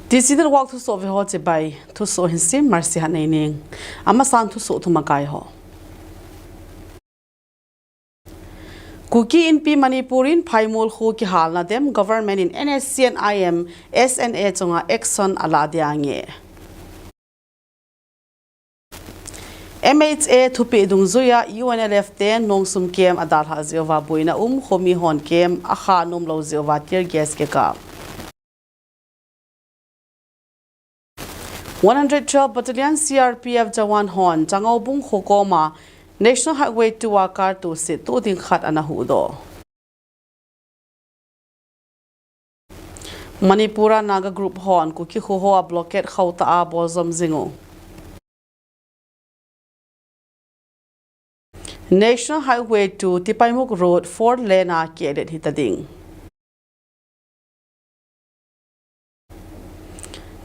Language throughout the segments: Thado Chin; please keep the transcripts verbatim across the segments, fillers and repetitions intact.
T C Network thusoh veho chibai, thusoh hinsim Mercy Hatneining. Amasan thusoh thumakai ho. Kuki Inpi Manipur in Phaimol kho kihalna dem government in N S C N I M S N A chunga action ala dia nge. M H A thupeh dungjuia U N L F te nongsum kem adalha jeh uva boina um, khomi hon kem akha nomlou jeh uva tear gas kikap. One hundred twelve Battalion C R P F jawan hon Changaobung kho koma National Highway two a kar tusit tuh ding khat ana huhdoh. Manipur a Naga group hon Kuki kho hoa blockade khauhtah a boljom jing u. National Highway two Tipaimukh Road four lane a kielet hita ding.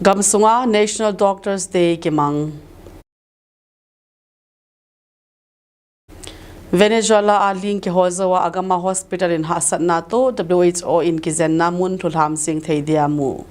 Gamsunga National Doctors Day kimang. Venezuela a ling kihol jouva agama hospital in hahsatna toh W H O in kijenna mun lhulham jing thei dia mu.